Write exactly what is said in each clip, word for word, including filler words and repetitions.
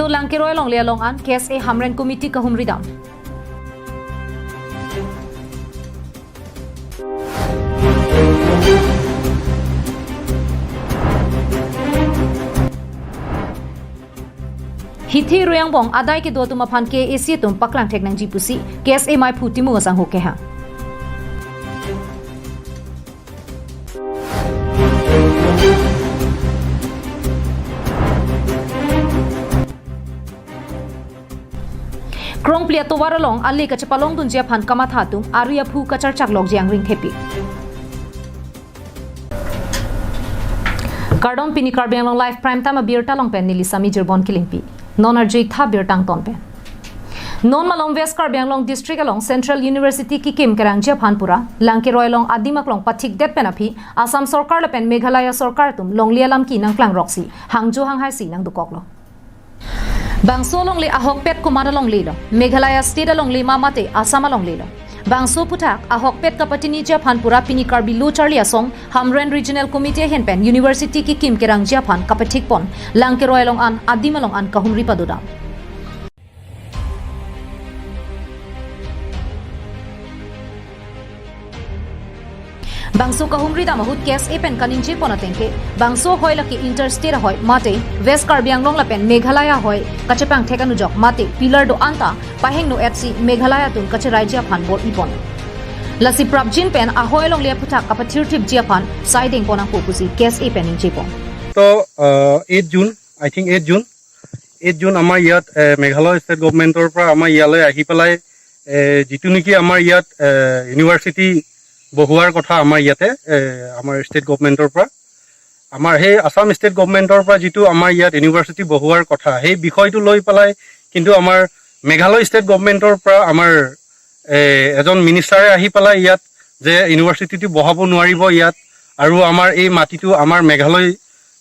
Langkeroi alongle along an K S A Hamren Committee kahumri dam. Hithi Royang Bong adai kedo atum aphan K A C atum paklang thek nangji pusi K S A maiphu Timung Asangho kehang. Krongpli atovar along ale kachepalongdunji aphan kamatha atum ari aphu kacharchak lokji angring thepi. Kardom, pini Karbi Anglong Live Prime Time abirta along pen neli Sami Jirbon Kilingpi. Non arju-ik tha birta angton pen. Non malom West Karbi Anglong District along Central University kekim kerangji aphan pura Langkeroi along adim aklong pathikdet pen aphi Assam Sorkar lapen Meghalaya Sorkar atum longle alam kenangklang roksi hangjo hanghaisi nangdokoklo. Bangso alongle ahokpet komat alongle lo, Meghalaya State alongle ma mate Assam alongle lo. Bangso aphuthak ahokpet kapatiniji aphan pura pini Karbi Lo Charli Asong Hamren Regional Committee ahin pen University kekim kerangji aphan kapathikpon Langkeroi along an adim along an kahumri padodam. Bangso kahumri dam ahut K S A pen kaningjepon ateng ke, bangso ahoi lake interstate ahoi mate West Karbi Anglong lapen Meghalaya ahoi kachepangthek anujok mate pillar do-an ta pahingno-etsi Meghalaya atum kacheraiji aphan bor-ipon. Lasi prapjin pen ahoi alongle aphuthak kapathirthipji aphan saidengpon nangpo pusi K S A pen ningjepon. তো, ah, eight June, I think eight June, eight June আমাৰ ইয়াত, এ, মেঘালয় ষ্টেট গভৰ্ণমেণ্টৰ পৰা আমাৰ ইয়ালৈ আহি পেলাই, এ, যিটো নেকি আমাৰ ইয়াত, এ, ইউনিভাৰ্চিটি বহোৱাৰ কথা আমাৰ ইয়াতে, এ, আমাৰ ষ্টেট গভৰ্ণমেণ্টৰ পৰা, আমাৰ সেই আছাম ষ্টেট গভৰ্ণমেণ্টৰ পৰা যিটো আমাৰ ইয়াত ইউনিভাৰ্চিটি বহোৱাৰ কথা, সেই বিষয়টো লৈ পেলাই কিন্তু আমাৰ মেঘালয় ষ্টেট গভৰ্ণমেণ্টৰ পৰা আমাৰ, এ, এজন মিনিষ্টাৰে আহি পেলাই ইয়াত যে ইউনিভাৰ্চিটিটো বহাব নোৱাৰিব ইয়াত, আৰু আমাৰ এই মাটিটো আমাৰ মেঘালয়,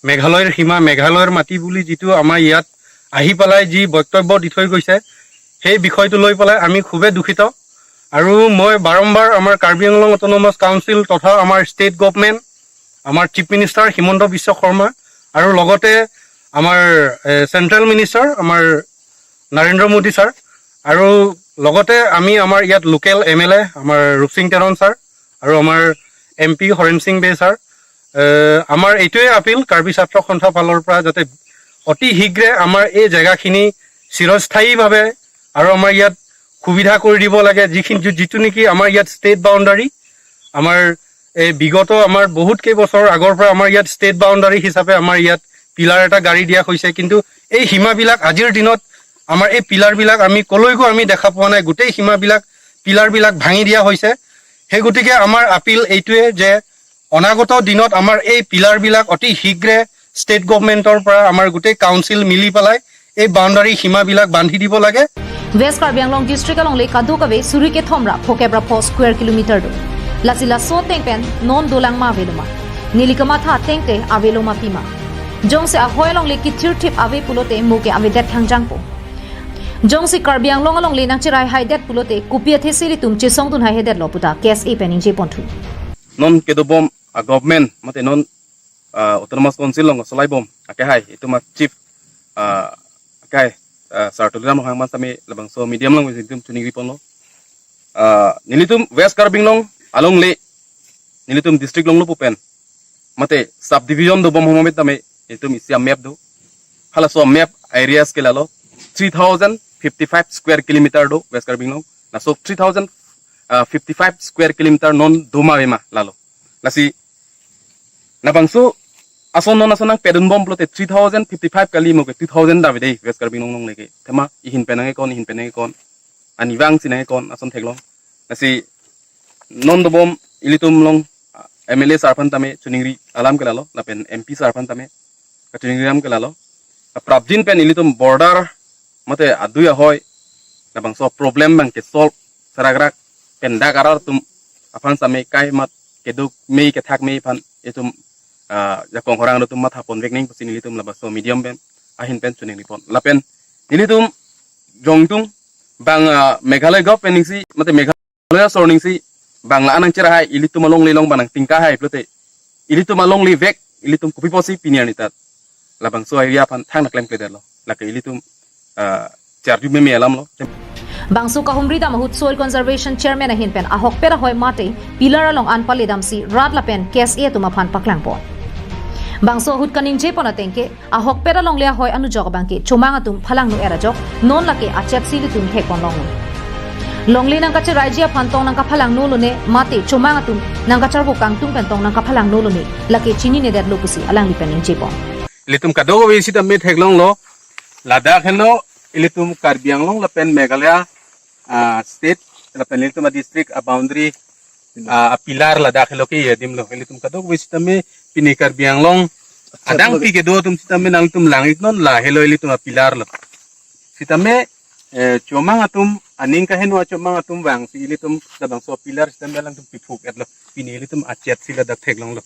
মেঘালয়ৰ সীমা, মেঘালয়ৰ মাটি বুলি যিটো আমাৰ ইয়াত আহি পেলাই যি বক্তব্য দি থৈ গৈছে, সেই বিষয়টো লৈ পেলাই আমি খুবেই দুখিত। আৰু মই বাৰম্বাৰ আমাৰ কাৰ্বি আংলং অট'নমাছ কাউন্সিল তথা আমাৰ ষ্টেট গভৰ্ণমেণ্ট, আমাৰ চিফ মিনিষ্টাৰ হিমন্ত বিশ্ব শৰ্মা আৰু লগতে আমাৰ, এ, চেণ্ট্ৰেল মিনিষ্টাৰ আমাৰ নৰেন্দ্ৰ মোদী ছাৰ আৰু লগতে আমি আমাৰ ইয়াত লোকেল এম এল এ আমাৰ ৰূপসিং তেৰণ ছাৰ আৰু আমাৰ এম পি হৰেণ সিং বে ছাৰ, এ, আমাৰ এইটোৱে আপিল কাৰ্বি ছাত্ৰ সন্থা ফালৰ পৰা যাতে অতি শীঘ্ৰে আমাৰ এই জেগাখিনি চিৰস্থায়ীভাৱে আৰু আমাৰ ইয়াত সুবিধা কৰি দিব লাগে, যিখিনি যি-, যিটো নেকি আমাৰ ইয়াত ষ্টেট বাউণ্ডাৰী, আমাৰ এই বিগত আমাৰ বহুত কেইবছৰ আগৰ পৰা আমাৰ ইয়াত ষ্টেট বাউণ্ডাৰী হিচাপে আমাৰ ইয়াত পিলাৰ এটা গাড়ি দিয়া হৈছে, কিন্তু এই সীমাবিলাক আজিৰ দিনত আমাৰ এই পিলাৰবিলাক আমি কলৈকো আমি দেখা পোৱা নাই, গোটেই সীমাবিলাক পিলাৰবিলাক ভাঙি দিয়া হৈছে। সেই গতিকে আমাৰ আপিল এইটোৱে যে অনাগত দিনত আমাৰ এই পিলাৰবিলাক অতি শীঘ্ৰে ষ্টেট গভৰ্ণমেণ্টৰ পৰা আমাৰ গোটেই কাউন্সিল মিলি পেলাই এই বাউণ্ডাৰী সীমাবিলাক বান্ধি দিব লাগে। West Karbi Anglong District alongle kadokave suri kethom ra phokep ra pho square kilometer do. Lasi laso ateng pen non dolang ma avelo ma? Neli kamatha ateng te avelo ma pima? Jongsi ahoi alongle kethirthip ave pulote mo ke avedet thangjangpo. Jongsi Karbi Anglong alongle nangcherai haidet pulote kopi athesi ilitum chesongdun haihedetlo puta K S A pen ningjeponthu. Non kedobom a government mate non, ah, Autonomous Council along cholaibom akehai itum a chief, ah, akehai, ah, Sir Tuliram Ronghang aphan tame labangso medium along itum choningriponlo. Ah, nelitum West Karbi Anglong alongle nelitum district along lo pu pen mate subdivision dobom ahormu tame itum isi a map do. Halaso map areas ke lalo three thousand fifty-five square kilometer do West Karbi Anglong. Laso three thousand, ah, fifty-five square kilometer non doma ave ma lalo. Lasi nabangso ason non ason nangpedunbom pulote three thousand fifty-five kali mo ke two thousand dave dei West Karbi Anglong alongle ke. Thema ihin pen nangkekon, ihin pen nangkekon. Ani vangsi nangkekon ason theklong. Lasi non dobom ilitum along, ah, M L A sir aphan tame choningri alam ke lalo, lapen M P sir aphan tame kachoningri alam ke lalo. Ah, prapjin pen ilitum border mate adui ahoi labangso problem abang ke solve serakrak pen dak arat atum aphan tame kai mat keduk mei kethak mei aphan itum, ah, jakong horang atum mathapon vek nang pusi nelitum labangso medium pen ahin pen choningripon. Lapen nelitum jongtung bang, ah, Meghalaya government ningsi mate Meghalaya sor ningsi bang la-an nangcherahai ilitum alongle along bang nangtingkahai pulote ilitum alongle vek ilitum kopi pusi pini arni tat labangso area aphan thang nangklemkledetlo. Lake ilitum ah, charju meme alam lo. Bangso kahumri dam ahut Soil Conservation Chairman ahin pen ahokpet ahoi mate pillar along an pale damsi rat lapen K S A atum aphan paklangpon. Bangso ahut kaningjepon ateng ke ahokpet alongle ahoi anujok abang ke chomang atum phalangno er ajok non lake achetsi ilitum thekpon longlo. Longle nangkacheraiji aphan tong nangkaphalangno lone mate chomang atum nangkacharvo kangtung pen tong nangkaphalangno lone lake chininedetlo pusi alangli pen ningjepon. Ilitum kadokave sitame theklonglo, ladak helo ilitum Karbi Anglong lapen Meghalaya, ah, state lapen ilitum a-district a-boundary, ah, a-pillar ladak helo ke adim lo. Ilitum kadokave sitame pini Karbi Anglong adang pi kedo atum sitame nangtum lang-iknon, la helo ilitum a-pillar lo. Sitame, eh, chomang atum, aning kaheno achomang atum vangsi ilitum labangso a-pillar sitame alangtum piphuk-etlo. Pini ilitum achetsi ladak theklonglo.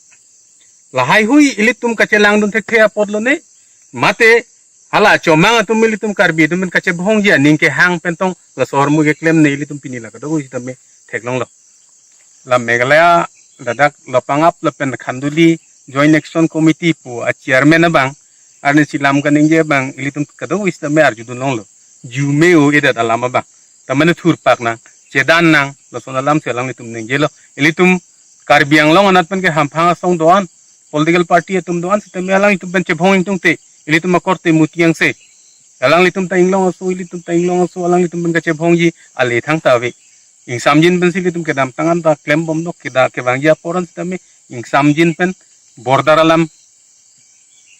Lahai hui ilitum kachelangdun thekthe apot lone, mate hala chomang atum ilitum Karbi atum pen kachebhongji aning kehang pen tong laso ahormu keklemne ilitum pini la kadokave sitame theklonglo. La Meghalaya ladak Lapangap lapen Khanduli Joint Action Committee pu a-chairman abang arnisi lam kaningje abang ilitum kadokave sitame arjudun longlo. Ju me-o-edet alam abang. Tamane thurpak nang, chedan nang, lason alamsi alanglitum ningjelo. Ilitum Karbi Anglong anat pen ke hamphang asong do-an, political party atum do-an sitame alanglitum pen chebhong ingtungte, ilitum akorte muti angse. Alanglitum ta inglong aso, ilitum ta inglong aso, alanglitum pen kachebhongji ale thangta ave. Ingsamjin pensi ilitum kedamtang an ta klembomlo, keda kevangji apor an sitame ingsamjin pen border alam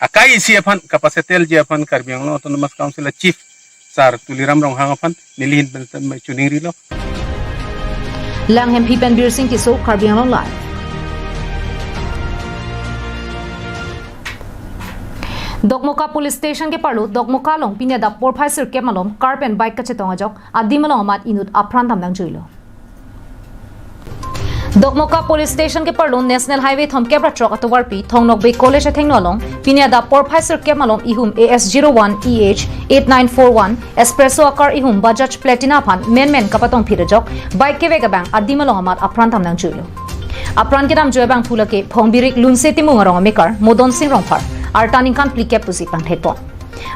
akai isi aphan kapasettle ji aphan Karbi Anglong Autonomous Council a-Chief Sir Tuliram Ronghang aphan nelihin pen chuningrilo. Langhemphi pen Birsing Tisso, Karbi Anglong Live. Dokmoka Police Station keparlo Dokmoka along pini adap porphai sirkep malom car pen bike kachetong ajok adim along amat inut apran dam nangjuilo. Dokmoka Police Station keparlo National Highway thomkep ra throk atovarpi Thong Nokbe College athengno along pini adap porphai sirkep malom ihum A S zero one E H eight nine four one Espresso a-car ihum Bajaj Platina aphan menmen kapatongphit ajok bike kevek abang adim along amat apran dam nangjuilo. Apran kedamjui abangphu lake Phongbirik Lunse Timung arong amekar Modon Sing Rongphar, arta ningkan phlikep pusi pangthekpon.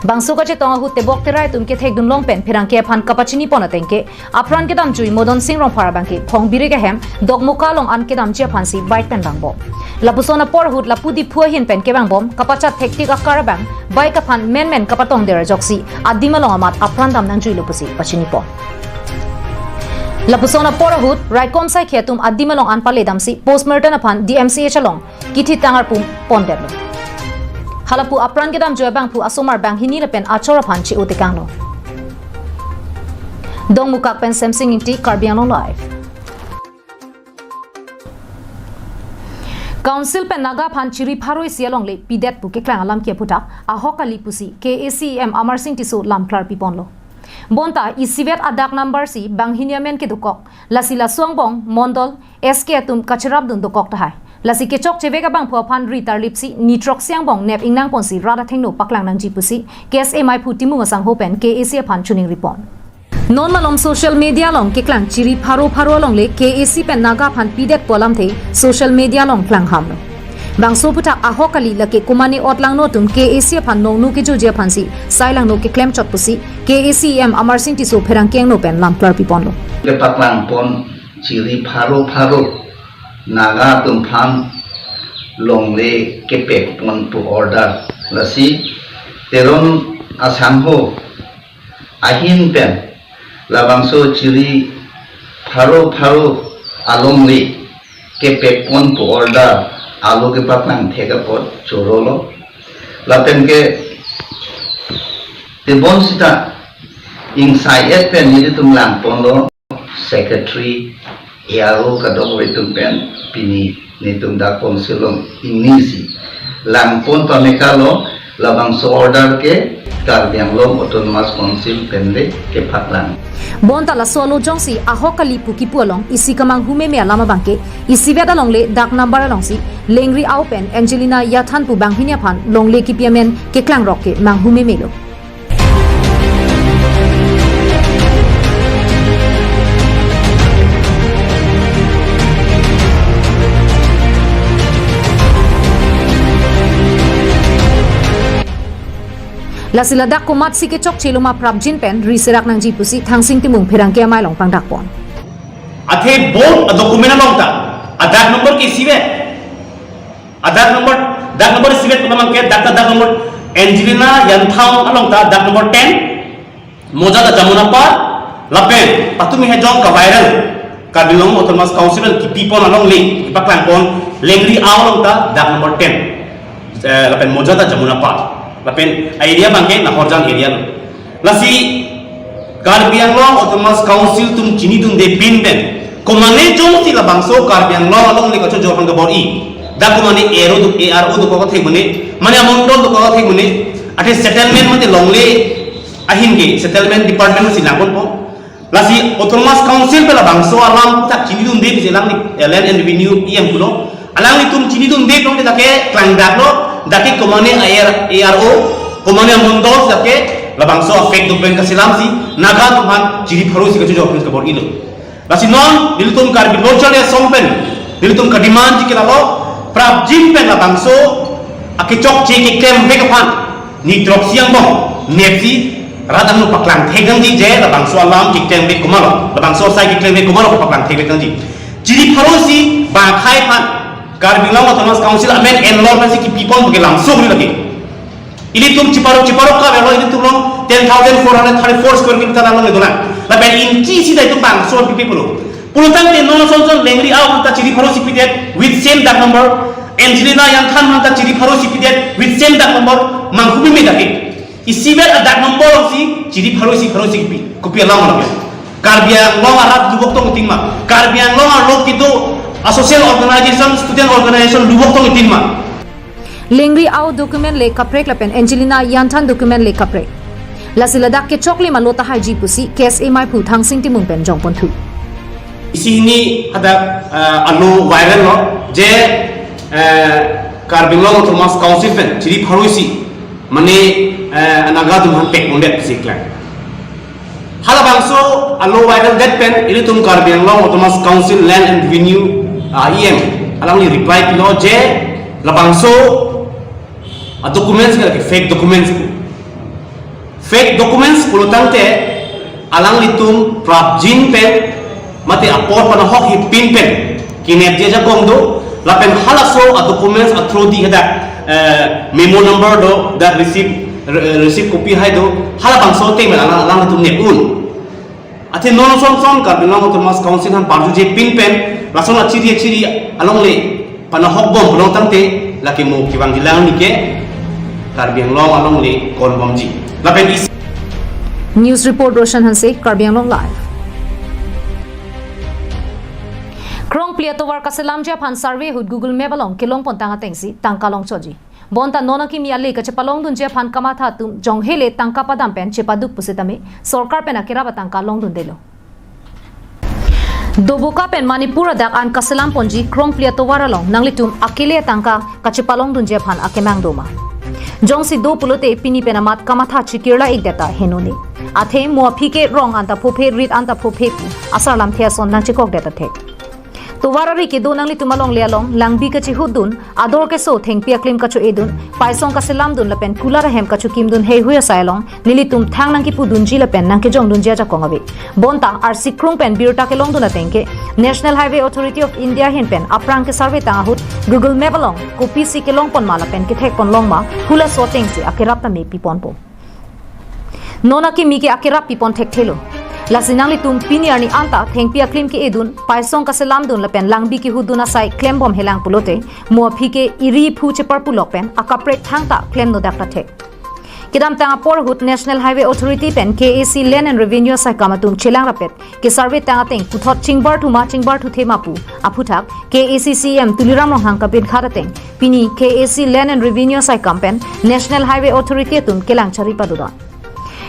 Bangso kachetong ahut tebok terai atum kethekdun long pen pherangke aphan kapachinipon ateng ke apran kedamjui Modon Sing Rongphar abang ke Phongbirik ahem Dokmoka along an kedamji aphansi bike pen vangbom. Lapuson apor ahut lapu Diphu ahin pen kevangbom kapachat thektik a-car abang bike aphan menmen kapatongder ajoksi adim along amat apran dam nangjuilo pusi pachinipon. Lapuson apor ahut raikom saikhi atum adim along an pale damsi postmortem aphan D M C H along kithitang arpum pondetlo. Halapu apran kedamjui abangphu asomar banghini lapen achor aphan che-o tekanglo. Dongmukak pen Semsing Ingti, Karbi Anglong Live. Council pen Naga aphan chiri pharo isi alongle pidet pu keklang alam ke aphuthak ahok kali pusi K A C E M Amarsing Tisso lam klarpiponlo. Bonta isivet a-dak number si banghini amen kedokok, lasi laso angbong mondol S K atum kacherapdun dokok tahai. Lasi kechok chevek abangphu aphan ri tarlipsi ni throksi angbong nep ingnangponsi rat athengno paklang nangji pusi K S A maiphu Timung asangho pen K A C aphan chuningripon. Non malom social media along keklang chiri pharo pharo alongle K A C pen Naga aphan pidet pu alamthe social media along klanghamlo. Bangso aphuthak ahok kali lake komane otlangno atum K A C aphan nongno kejoji aphansi sailangno keklemchot pusi K A C E M Amarsing Tisso pherangke angno pen lam klarpiponlo. Kepaklangpon chiri pharo pharo Naga atum aphan longle kepekpon pu order, lasi Teron asangho ahin pen labangso chiri pharo pharo alongle kepekpon pu order alo kepaklang thek apot chorolo. Lapen ke tebon sita ingsai-et pen nelitum langponlo, secretary, A R O kadokave atum pen pini netum dak council along ingnisi langpon pamekalo. Labangso order ke Karbi Anglong Autonomous Council pen le kepaklang. Bonta laso alo jongsi ahok kali pu kipu along isi kemanghu meme alam abangke isivet alongle dak number alongsi Lengri Ao pen Angelina Yathan pu banghini aphan longle kipi amen keklangrok ke manghu memelo. Lasi ladak komatsi kechokche loma prapjin pen riserak nangji pusi Thangsing Timung pherangke amei along pangdakpon. Athe vote a document along ta, a dag number ke isivet. A dag number, dag number isivet pu abang ke, dak ta dag number Angelina Yanthan along ta dag number ten, Mojata Jamunapar, lapen patumi hejong ka viral, Karbi Anglong Autonomous Council an kipipon alongle, kipaklangpon, Lengri Ao along ta dag number ten, eh, lapen Mojata Jamunapar, lapen area abang ke Nahorjan area lo. Lasi Karbi Anglong Autonomous Council atum chinidunde pin pen, komane jongsi labangso Karbi Anglong alongle kachojor aphan kabor-i, dak komane A R O do, A R O dokok athek mane, mane amondol dokok athek mane, athe settlement mate longle ahin ke settlement department si nangponpo. Lasi Autonomous Council pen labangso alam aphuthak chinidunde pisi alangli, eh, Land and Revenue E M pulo. Alanglitum chinidunde pulote dak ke klangdaklo, dak ke komane A R, A R O, komane amondol dak ke labangso a fake document kaselamsi Naga atum aphan chiri pharo isi kachojor aphan kabor-ilo. Lasi non nelitum Karbi Lo Charli Asong pen nelitum kademandji ke lalo, prapjin pen labangso akechokche keklemvek aphan ni throksi angbong nepsi rat angno paklang thek nangji, je labangso alam keklemvek komatlo, labangso asai keklemvek komatlo paklang thekvek nangji. Chiri pharo isi bang akhei aphan Karbi Anglong Autonomous Council amen enlor pensi kipipon pu ke lamso huli lagi. Ilitum chiparo chiparo kave lo, ilitum along ten thousand four hundred thirty-four square kilometer along le dona. Lapen inchi isi ta itum bangso pipe pulo. Pulotangte non asonson Lengri Ao ta chiri pharo isi pidet with same dag number. Angelina Yanthan ta chiri pharo isi pidet with same dag number. Manghubi me dak ke. Isivet a dag number isi chiri pharo isi pharo isi kipi. Kopi alam alam. Karbi Anglong arat lubok tong itin ma. Karbi Anglong arlo kedo a social organization, student organization lubok tong itin ma. Lengri Ao document le kaprek lapen Angelina Yanthan document le kaprek. Lasi ladak kechokche loma lo tahaiji pusi K S A meiphu Thangsing Timung pen jongponthu. Isi hini hadak, eh, alo viral lo, je, eh, Karbi Anglong Autonomous Council pen chiri pharo isi, mane, eh, Naga atum aphan pekpondet pusi klang. Halabangso alo viral det pen ilitum Karbi Anglong Autonomous Council Land and Revenue, ah, E M alangli reply pilo je labangso a documents ke fake documents pu. Fake documents pulotangte alanglitum prapjin pen mate apor panahok hipin pen kinepji ajakong do, lapen halaso a documents a through di hadak, eh, memo number do, dak receipt, re-, receipt copy hai do, halabangso ateng pen alang, alanglitum nep un. Athe non asonson Karbi Anglong Autonomous Council aphan parjuje pin pen, lason achiri achiri alongle panahok bom pulotangte lake mo kevangjilang ni ke Karbi Anglong alongle konbomji. Lapen isi News report Roshan Hanse, Karbi Anglong Live. Krongpli atovar kaselamji aphan survey ahut Google Map along kelongpon tang atengsi tangka longchotji. Bonta non akimi ale kachepalongdunji aphan kamatha atum jonghe le tangka padam pen chepaduk pusitame sorkar pen akerap atangka longdundelo. Doboka pen Manipur adak an kaselamponji Krongpli atovar along nanglitum akele tangka kachepalongdunji aphan akemang doma. Jongsi do pulote pini pen amat kamatha chikirla-ik det ta henone. Athe mo aphi ke rong anta phophe, rit anta phophe pu asar lamthe ason nangchekok det ta thek. Tovar ari kedo nanglitum alongle along langbi kachihutdun, ador keso thengpi aklim kacho-edun, paisong kaselamdun lapen kular ahem kachokimdun heihui asai along nelitum thang nangkipudunji lapen nangkejongdunji ajakong ave. Bonta arsi krung pen birta kelongdun ateng ke National Highway Authority of India ahin pen aphrang ke survey tang ahut Google Map along kopisi kelongpon ma lapen kethekpon long ma, halaso atengsi akerap tame piponpo. Non akimi ke akerap pipon thekthelo. Lasi nanglitum pini arni anta thengpi aklim ke-edun, paisong kaselamdun lapen langbi kehutdun asai klembomhelang pulote, mo aphi ke iri phu cheparpulok pen akaprek thangta klemnodak ta thek. Kedamtang apor ahut National Highway Authority pen K A C Land and Revenue asaikam atum chelang rapet kesurvey tang ateng puthot chingbarthu ma chingbarthuthe ma pu aphuthak K A C C E M Tuliram Ronghang kapinkhat ateng pini K A C Land and Revenue asaikam pen National Highway Authority atum kelang chari padodon.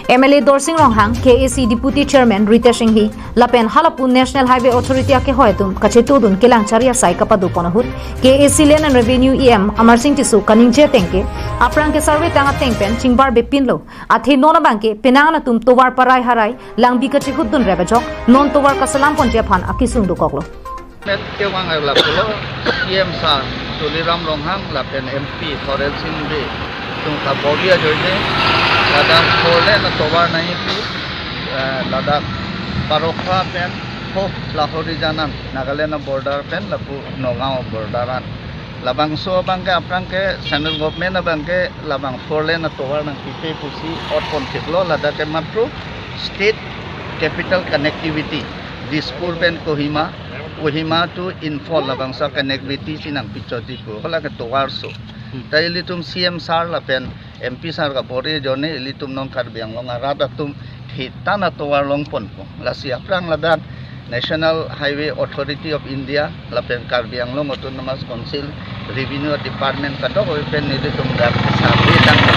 M L A Dorsing Ronghang, K A C Deputy Chairman Ritesh Enghi, lapen halapu National Highway Authority akehoi atum kachetudun kelang chari asai kapadopon ahut K A C Land and Revenue E M Amarsing Tisso kaningje ateng ke aphrang kesurvey tang ateng pen chingbarbe pinlo. Athe non abang ke penang atum tovar parai harai langbi kachihutdun rep ajok non tovar kaselamponji aphan akesung dokoklo. Met kevang arla pulo, C M sir Tuliram Ronghang lapen M P Soren Sing Bey atum kabor-i ajoine Ladak four lane atovar nangji pu, eh, ladak Parokha pen ho Lahorijan an, Nagaland a-border pen lapu Nagaon a-border an. Labangso abangke aphrang ke central government abangke labang four lane atovar nangpipe pusi ot ponthiplo, ladak ke matro state capital connectivity, Dispur pen Kohima, Kohima to Imphal labangso connectivity si nangpichotji pu, hala ke tovar so. Hmm. Ta ilitum C M sir lapen M P sir kabor-i ajoine ilitum non Karbi Anglong arat atum thithan atovar longponpo. Lasi aphrang ladak National Highway Authority of India lapen Karbi Anglong Autonomous Council Revenue Department kadokave pen nelitum dak survey tanglo.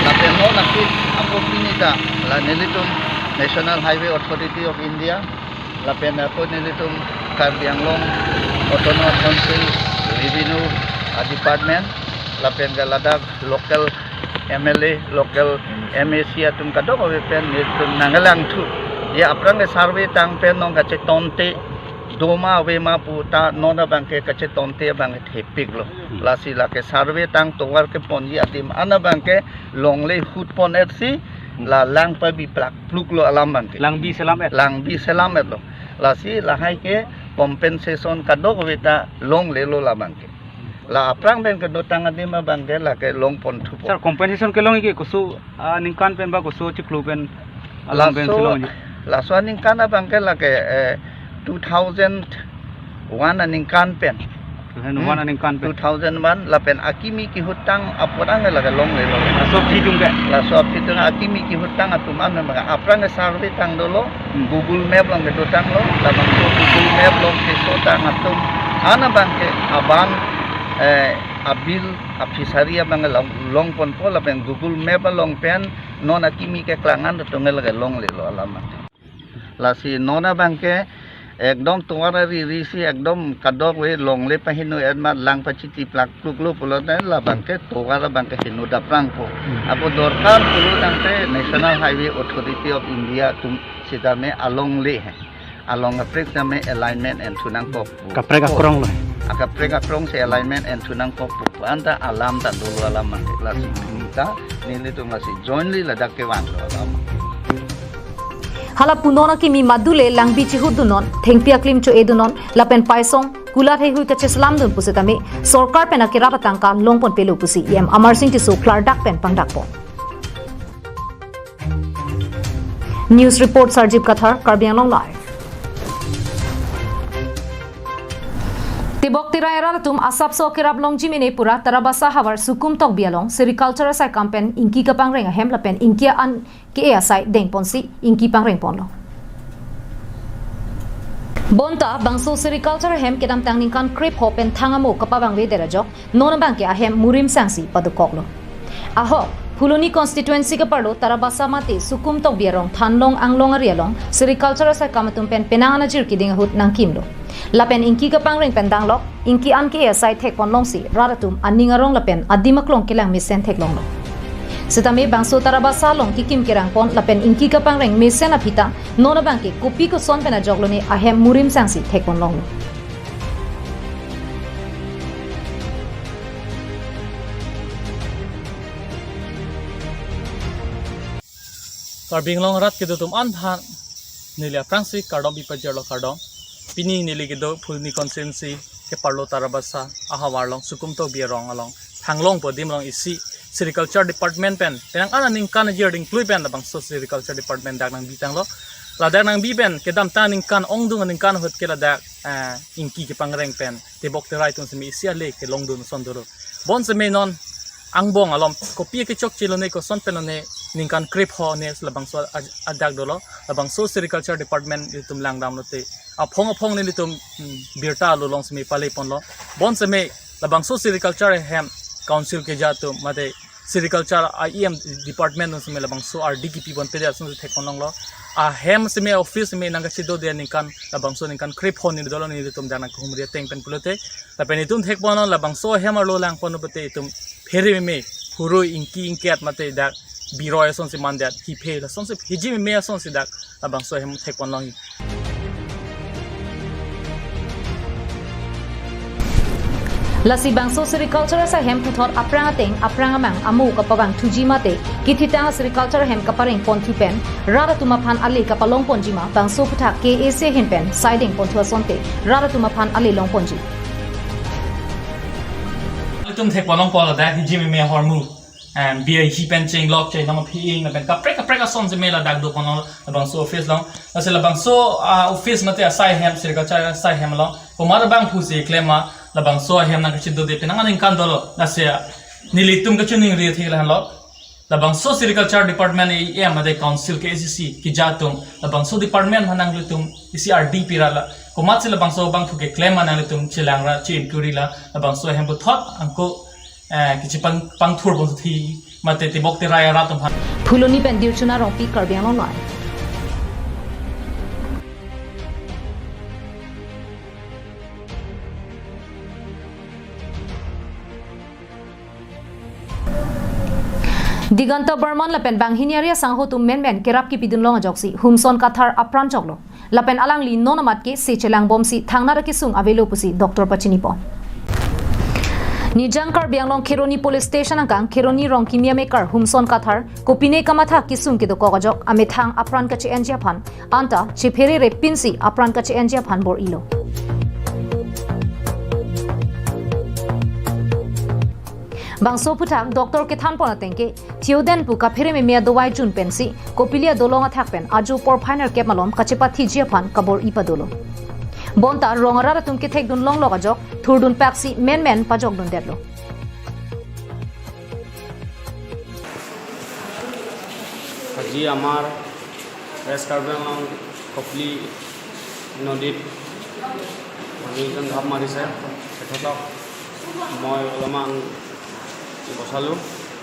Lapen non aphi ako pini ta la nelitum National Highway Authority of India lapen ako nelitum Karbi Anglong Autonomous Council Revenue, ah, Department lapen ke ladak local M L A, local M A C atum kadokave pen nelitum nangkelangthu. Ya aphrang ke survey tang pen non kachetonte doma avema pu ta non abangke kachetonte abangke thepiklo. Hmm. Lasi lake survey tang tovar keponji adim an abangke longle ahut pon-etsi, hmm, la lang pabi plak pluklo alam abangke. Langbi selam-et. Langbi selam-etlo. Lasi lahai ke compensation kadokave ta longlelo la abangke. La aphrang pen kedotang adim abangke lake longponthupo. Sir, compensation kelong ke koso, ah, ningkan pen ba koso chiklo pen, ah, along pen laso, silong ji? Laso aningkan abangke lake, eh, two thousand one aningkan pen. Two thousand one, hmm, aningkan pen. Two thousand one lapen akimi kehutang apor ange lake longlelo. Laso aphi atum ke? Laso aphi atum akimi kehutang atum an abang aphrang ke survey tang dolo, hmm, Google Map along kedotanglo, labangso Google Map along kesotang atum an abangke aban, eh, abil, a-fishery abang long, longponpo lapen Google Map along pen non akimi keklang an atum lake longlelo alam abangke. Lasi non abangke ekdom tovar ari risi ekdom kadokave longle paheno-et ma lang pachiti plak pluklo pulote labangke tovar abangke heno daprangpo. Hmm. Ako dorkar pulo tangte National Highway Authority of India atum sitame alongle he, along kaprek tame alignment enthu nangkok. Kaprek akrong lo. Akaprek akrong si alignment enthu nangkok pu anta alam ta dolo alam abangke. Lasi ta nelitum lasi jointly ladak kevanglo alam. Hala pu non akimi madule langbi chihutdunnon, thengpi aklim cho-edunnon, lapen paisong kulat heihui kacheselamdun pusitame sorkar pen akerap atangka longponpelo pusi E M Amar Sing Tisso klardak pen pangdakpon. News report Sarjip Kathar, Karbi Anglong Live. Tebok Terai arat atum asapso kerap longji mene pura Tarabasa havar Sukum Tokbi along sericulture asaikam pen ingki kapangreng ahem lapen ingki an ke-e asai dengponsi ingki pangrengponlo. Bonta bangso sericulture ahem kedamtang ningkan krepho pen thang amo kapavangvedet ajok non abangke ahem murim sangsi padokoklo. Ahok, Phuloni constituency keparlo Tarabasa mate Sukum Tokbi arong Thanlong Anglong ari along sericulture asaikam atum pen penang anajir keding ahut nangkimlo. Lapen ingki kapangreng pen danglok, ingki an ke-e asai thekponlongsi rat atum aning arong lapen adim aklong kelang mesen theklonglo. Sitame bangso Tarabasa along kekim kerangpon lapen ingki kapangreng mesen aphi ta non abangke kopi koson pen ajoklone ahem murim sangsi thekponlonglo. Karbi Anglong arat kedo atum aphan neli aphrangsi kardom pipajirlo kardom. Pini neli kedo Phuloni constituency keparlo Tarabasa ahavar along Sukum Tokbi arong along Thanlong pu adim along isi sericulture department pen penang an aningkan ajir dingklui pen labangso sericulture department dak nangbitanglo. Ladak nangbi pen kedamtang ningkan ongdung aningkan ahut ke ladak, eh, ingki kepangreng pen Tebok Terai atum sitame isi ale kelongdun ason dolo. Bonsitame non angbong alom kopi kechokche lone koson pen lone ningkan krepho ne labangso a-, adak dolo. Labangso sericulture department itum langdamlote aphong aphong nelitum, hmm, birta along sitame paleponlo. Bonsitame labangso sericulture ahem council keja atum mate sericulture a-E M department atum sitame labangso R D kepipon pede ason thekponlonglo. Ahem sitame office sitame nangkachedodet aningkan labangso ningkan krepho ne dolo, nelitum dak nangkehumri ateng pen pulote. Lapen itum thekponlong labangso ahem arlo langpon pulote itum phere meme, phurui ingki ingket mate dak biroi asonsi mandet, hiphe lasonsi hiji meme asonsi dak labangso ahem thekponlongji. Lasi bangso sericulture asai hem puthot aphrang ateng aphrang amang amo kapavang thuji mate kethitang sericulture hem kapareng ponthu pen rat atum aphan ale kapalong ponji ma bangso aphuthak K A C ahin pen saideng ponthu asonte rat atum aphan ale long ponji. Itum thek palong pol ada hiji meme ahormu. Em, B I C pen chenglok chenglok aphi ing lapen kaprek kaprek ason si me ladak do kono labangso office along. Lasi labangso, ah, office mate asai hem, sericulture asai hem along. Komat abang pusi klem ma labangso ahem nangkachedode penang aningkan dolo. Lasi, ah, nelitum kachiningri thik lahenlo. Labangso sericulture department A E M mate council K A C C keja atum. Labangso department aphan nanglitum isi ardi pira la. Komatsi labangso abang puke klem ma nanglitum chelang ra, che-inquiry la. Labangso ahem puthot angko eh, kachepang, pangthur ponsi mate tebok terai arat atum aphan. Phuloni pen Dirchuna Rongpi, Karbi Anglong Live. Diganta Barman lapen banghini ari asangho atum menmen kerap kipidun long ajoksi Humson Kathar apran choklo. Lapen alangli non amat ke se chelang bomsi thangnat akesung avelo pusi doctor pachini pon. Nijang Karbi Anglong Kheroni Police Station angkang Kheroni Rongkimi amekar Humson Kathar kopine kamatha kesung kedokok ajok amethang apran kache-enji aphan anta chephere repinsi apran kache-enji aphan bor-ilo. Bangso aphuthak doctor kethan pon ateng ke Theoden pu kaphere meme adovai jun pensi kopili adolong athak pen ajo porphai nerkep malom kachepathiji aphan kabor-i padolo. Bonta rong arat atum kethekdun longlok ajok thurdun paksi menmen pajokdundetlo. আজি আমাৰ ৱেষ্ট কাৰ্বি আংলং কপলি নদীত মানুহ এজন জাপ মাৰিছে। তেখেতক মই অলপমান বচালোঁ।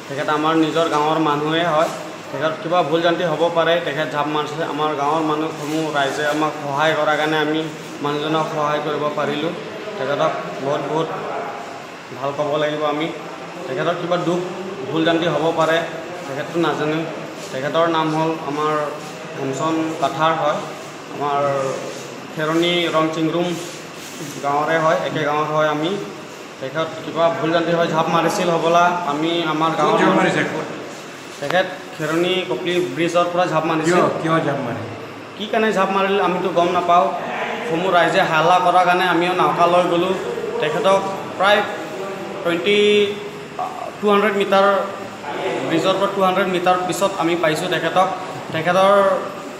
তেখেত আমাৰ নিজৰ গাঁৱৰ মানুহে হয়। তেখেত কিবা ভুল জান্তি হ'ব পাৰে, তেখেত জাপ মাৰিছে। আমাৰ গাঁৱৰ মানুহ সমূহ ৰাইজে আমাক সহায় কৰাৰ কাৰণে আমি মানুহজনক সহায় কৰিব পাৰিলোঁ। তেখেতক বহুত বহুত ভাল ক'ব লাগিব আমি। তেখেতৰ কিবা দুখ ভুল জান্তি হ'ব পাৰে, তেখেততো নাজানো। তেখেতৰ নাম হ'ল আমাৰ হুমচন কাথাৰ হয়, আমাৰ খেৰণি ৰংচিংৰুম গাঁৱৰে হয়, একে গাঁৱৰ হয় আমি। তেখেত কিবা ভুল জান্তি হৈ জাপ মাৰিছিল হ'বলা। আমি আমাৰ গাঁৱৰ জাপ মানুহ মাৰিছে? ক'ত? তেখেত খেৰণি কপলি ব্ৰিজৰ পৰা জাপ মাৰিছিল। কিয়, কিয় জাপ মাৰে? কি কাৰণে জাপ মাৰিল আমিতো গম নাপাওঁ। সমূহ ৰাইজে হাল্লা কৰাৰ কাৰণে আমিও নাওকা লৈ গ'লোঁ। তেখেতক প্ৰায় টুৱেণ্টি, টু হাণ্ড্ৰেড মিটাৰ, ব্ৰিজৰ পৰা টু হাণ্ড্ৰেড মিটাৰ পিছত আমি পাইছোঁ তেখেতক। তেখেতৰ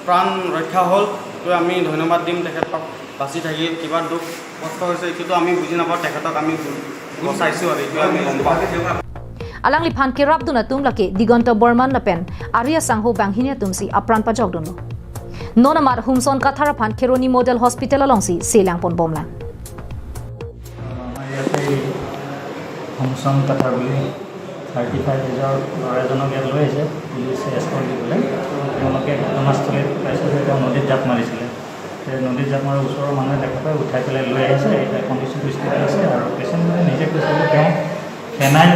প্ৰাণ ৰক্ষা হ'ল, এইটোৱে আমি ধন্যবাদ দিম তেখেতক। বাচি থাকিল, কিবা দুখ কষ্ট হৈছে এইটোতো আমি বুজি নাপাওঁ, তেখেতক আমি বচাইছোঁ আৰু এইটোৱে আমি গম পাওঁ। Alangliphan kerapdun atum lake Diganta Barman lapen ari asangho banghini atumsi apran pajokdunlo. Non amat Humson Kathar aphan Kheroni Model Hospital alongsi selang ponbomlang. আমাৰ ইয়াতে এই হুমচন কাথাৰ বুলি থাৰ্টি ফাইভ এজৰ ল'ৰা এজনক ইয়াত লৈ আহিছে পুলিচে এস্কৰ্ট দি পেলাই। তেওঁলোকে ঘটনাস্থলীত পাইছে যে তেওঁ নদীত জাপ মাৰিছিলে। সেই নদীত জাপ মাৰা ওচৰৰ মানুহে দেখা পাই উঠাই পেলাই লৈ আহিছে। এতিয়া কণ্ডিশ্যনটো ষ্টেবল আছে আৰু পেচেণ্টজনে নিজে কৈছে যে তেওঁ ফেনাইল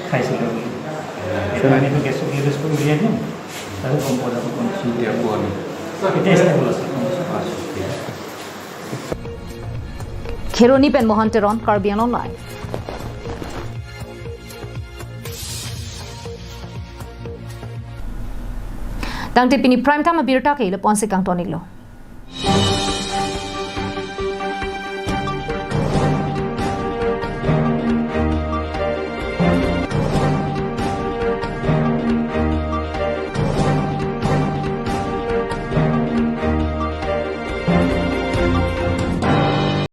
খাইছিলে বুলি। এতিয়া আমিতো গেষ্ট্ৰিক লেবেজটো উলিয়াই দিম, তাৰপিছত গম পোৱা যাব কণ্ডিশ্যন। এতিয়া পোৱা নাই। এতিয়া ষ্টেবল আছে কণ্ডিশ্যন। আচ্ছা, ঠিক আছে। Kheroni pen Mohan Teron, Karbi Anglong Live. Tangte pini prime time abirta ke lapu-ansi kangton-iklo.